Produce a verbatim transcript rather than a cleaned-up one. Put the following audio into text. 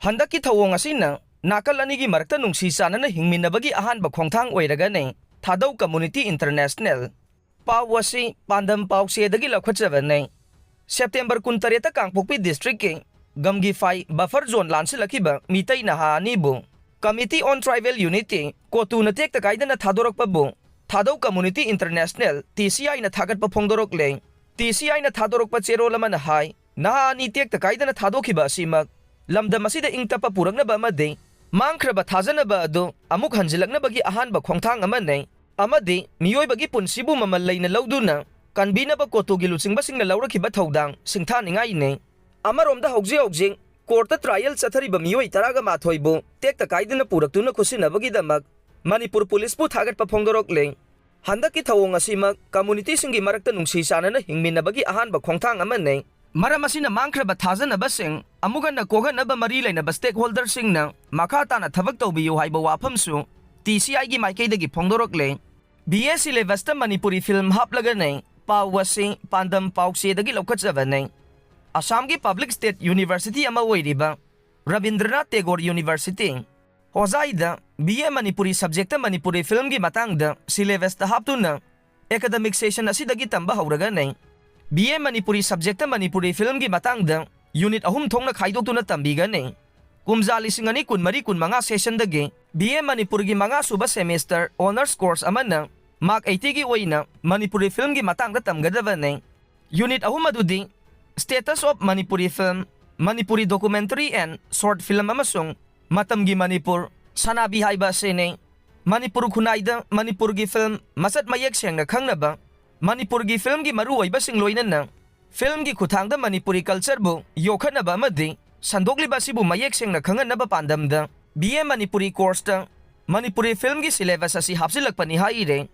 ꯍꯟꯗꯛꯀꯤ ꯊꯧꯑꯣꯡ ꯑꯁꯤꯅ ꯅꯥꯀꯜ ꯑꯅꯤꯒꯤ ꯃꯔꯛꯇ ꯅꯨꯡꯁꯤ ꯆꯥꯟꯅꯅ ꯍꯤꯡꯃꯤꯟꯅꯕꯒꯤ ꯑꯍꯥꯟꯕ ꯈꯣꯡꯊꯥꯡ ꯑꯣꯏꯔꯒꯅꯤ꯫ ꯊꯥꯗꯧ Community International꯫ ꯄꯥꯎ ꯑꯁꯤ ꯄꯥꯟꯗꯝ ꯄꯥꯎꯆꯦꯗꯒꯤ ꯂꯧꯈꯠꯆꯕꯅꯤ꯫ ꯁꯦꯞꯇꯦꯝꯕꯔ ꯀꯨꯟꯇꯔꯦꯠꯇ ꯀꯥꯡꯄꯣꯛꯄꯤ ꯗꯤꯁꯇ꯭ꯔꯤꯛꯀꯤ ꯒꯝꯒꯤꯐꯥꯏ buffer zone ꯂꯥꯟꯁꯤꯜꯂꯛꯈꯤꯕ ꯃꯤꯇꯩ ꯅꯍꯥ ꯑꯅꯤꯕꯨ Committee on Tribal Unity, ꯀꯣꯇꯨꯅ ꯇꯦꯛꯇ ꯀꯥꯏꯗꯅ ꯊꯥꯗꯣꯔꯛꯄꯕꯨ ꯊꯥꯗꯧ Community International, TCI ꯅ ꯊꯥꯒꯠꯄ ꯐꯣꯡꯗꯣꯔꯛꯂꯦ꯫ TCI ꯅ ꯊꯥꯗꯣꯔꯛꯄ ꯆꯦꯔꯣꯜ ꯑꯃꯅ ꯍꯥꯏ, ꯅꯍꯥ ꯑꯅꯤ ꯇꯦꯛꯇ ꯀꯥꯏꯗꯅ ꯊꯥꯗꯣꯛꯈꯤꯕ ꯑꯁꯤꯃꯛ ꯂꯝꯗꯝ ꯑꯁꯤꯗ ꯏꯪ ꯇꯞꯄ ꯄꯨꯔꯛꯅꯕ ꯑꯃꯗꯤ ꯃꯥꯡꯈ꯭ꯔꯕ ꯊꯥꯖꯅꯕ ꯑꯗꯨ ꯑꯃꯨꯛ ꯍꯟꯖꯤꯜꯂꯛꯅꯕꯒꯤ ꯑꯍꯥꯟꯕ ꯈꯣꯡꯊꯥꯡ ꯑꯃꯅꯤ, ꯑꯃꯗꯤ ꯃꯤꯑꯣꯏꯕꯒꯤ ꯄꯨꯟꯁꯤꯕꯨ ꯃꯃꯜ ꯂꯩꯅ ꯂꯧꯗꯨꯅ ꯀꯟꯕꯤꯅꯕ ꯀꯣꯇꯨꯒꯤ ꯂꯨꯆꯤꯡꯕꯁꯤꯡꯅ ꯂꯧꯔꯛꯈꯤꯕ ꯊꯧꯗꯥꯡ ꯁꯤꯡꯊꯥꯅꯤꯡꯉꯥꯏꯅꯤ꯫ ꯑꯃꯔꯣꯝꯗ ꯍꯧꯖꯤꯛ ꯍꯧꯖꯤꯛ ꯀꯣꯔꯠꯇ ꯇ꯭ꯔꯥꯏꯌꯦꯜ ꯆꯠꯊꯔꯤꯕ ꯃꯤꯑꯣꯏ ꯇꯔꯥꯒ ꯃꯥꯊꯣꯏꯕꯨ ꯇꯦꯛꯇ ꯀꯥꯏꯗꯅ ꯄꯨꯔꯛꯇꯨꯅ ꯈꯨꯠꯁꯤꯟꯅꯕꯒꯤꯗꯃꯛ ꯃꯅꯤꯄꯨꯔ ꯄꯨꯂꯤꯁꯄꯨ ꯊꯥꯒꯠꯄ ꯐꯣꯡꯗꯣꯔꯛꯂꯦ꯫ ꯍꯟꯗꯛꯀꯤ ꯊꯧꯑꯣꯡ ꯑꯁꯤꯃꯛ ꯀꯝꯃꯨꯅꯤꯇꯤꯁꯤꯡꯒꯤ ꯃꯔꯛꯇ ꯅꯨꯡꯁꯤ ꯆꯥꯟꯅꯅ ꯍꯤꯡꯃꯤꯟꯅꯕꯒꯤ ꯑꯍꯥꯟꯕ ꯈꯣꯡꯊꯥꯡ ꯑꯃꯅꯤ꯫ ꯃꯔꯝ ꯑꯁꯤꯅ ꯃꯥꯡꯈ꯭ꯔꯕ ꯊꯥꯖꯅꯕꯁꯤꯡ ꯑꯃꯨꯛ ꯍꯟꯅ ꯀꯣꯛꯍꯟꯅꯕ ꯃꯔꯤ ꯂꯩꯅꯕ ꯁ꯭ꯇꯦꯛꯍꯣꯜꯗꯔꯁꯤꯡꯅ ꯃꯈꯥ ꯇꯥꯅ ꯊꯕꯛ ꯇꯧꯕꯤꯌꯨ ꯍꯥꯏꯕ ꯋꯥꯐꯝꯁꯨ TCI ꯒꯤ ꯃꯥꯏꯀꯩꯗꯒꯤ ꯐꯣꯡꯗꯣꯔꯛꯂꯦ꯫ BA syllabus ꯇ ꯃꯅꯤꯄꯨꯔꯤ ꯐꯤꯜꯝ ꯍꯥꯞꯂꯒꯅꯤ꯫ ꯄꯥꯎ ꯑꯁꯤ ꯄꯥꯟꯗꯝ ꯄꯥꯎꯆꯦꯗꯒꯤ ꯂꯧꯈꯠꯆꯕꯅꯤ꯫ ꯑꯁꯥꯝꯒꯤ ꯄꯕ꯭ꯂꯤꯛ ꯁ꯭ꯇꯦꯠ ꯌꯨꯅꯤꯚꯔꯁꯤꯇꯤ ꯑꯃ ꯑꯣꯏꯔꯤꯕ Rabindranath Tagore university, ꯍꯣꯖꯥꯏꯗ BA Manipuri subject ꯇ ꯃꯅꯤꯄꯨꯔꯤ ꯐꯤꯜꯝꯒꯤ ꯃꯇꯥꯡꯗ syllabus ꯇ ꯍꯥꯞꯇꯨꯅ academic session ꯑꯁꯤꯗꯒꯤ ꯇꯝꯕ ꯍꯧꯔꯒꯅꯤ꯫ BA ꯃꯅꯤꯄꯨꯔꯤ subject ꯇ ꯃꯅꯤꯄꯨꯔꯤ ꯐꯤꯜꯝꯒꯤ ꯃꯇꯥꯡꯗ unit ꯑꯍꯨꯝ ꯊꯣꯛꯅ ꯈꯥꯏꯗꯣꯛꯇꯨꯅ ꯇꯝꯕꯤꯒꯅꯤ꯫ ꯀꯨꯝꯖꯥ ꯂꯤꯁꯤꯡ ꯑꯅꯤ ꯀꯨꯟꯃꯔꯤ ꯀꯨꯟꯃꯉꯥ session ꯗꯒꯤ BA ꯃꯅꯤꯄꯨꯔꯒꯤ ꯃꯉꯥ ꯁꯨꯕ semester honours course ꯑꯃꯅ mark eighty ꯒꯤ ꯑꯣꯏꯅ ꯃꯅꯤꯄꯨꯔꯤ ꯐꯤꯜꯝꯒꯤ ꯃꯇꯥꯡꯗ ꯇꯝꯒꯗꯕꯅꯤ꯫ Unit ꯑꯍꯨꯝ ꯑꯗꯨꯗꯤ Status of Manipuri Film, Manipuri Documentary and Short Film ꯑꯃꯁꯨꯡ ꯃꯇꯝꯒꯤ ꯃꯅꯤꯄꯨꯔ, ꯁꯅꯥꯕꯤ ꯍꯥꯏꯕ ꯑꯁꯤꯅꯤ꯫ ꯃꯅꯤꯄꯨꯔ ꯈꯨꯟꯅꯥꯏꯗ ꯃꯅꯤꯄꯨꯔꯒꯤ ꯐꯤꯜꯝ ꯃꯁꯛ ꯃꯌꯦꯛ ꯁꯦꯡꯅ ꯈꯪꯅꯕ, ꯃꯅꯤꯄꯨꯔꯒꯤ ꯐꯤꯜꯝꯒꯤ ꯃꯔꯨꯑꯣꯏꯕꯁꯤꯡ ꯂꯣꯏꯅꯅ ꯐꯤꯜꯝꯒꯤ ꯈꯨꯠꯊꯥꯡꯗ ꯃꯅꯤꯄꯨꯔꯤ culture ꯕꯨ ꯌꯣꯛꯈꯠꯅꯕ ꯑꯃꯗꯤ ꯁꯟꯗꯣꯛꯂꯤꯕ ꯑꯁꯤꯕꯨ ꯃꯌꯦꯛ ꯁꯦꯡꯅ ꯈꯪꯍꯟꯅꯕ ꯄꯥꯟꯗꯝꯗ BA ꯃꯅꯤꯄꯨꯔꯤ course ꯇ ꯃꯅꯤꯄꯨꯔꯤ ꯐꯤꯜꯝꯒꯤ syllabus ꯑꯁꯤ ꯍꯥꯞꯆꯤꯜꯂꯛꯄꯅꯤ ꯍꯥꯏꯔꯦ꯫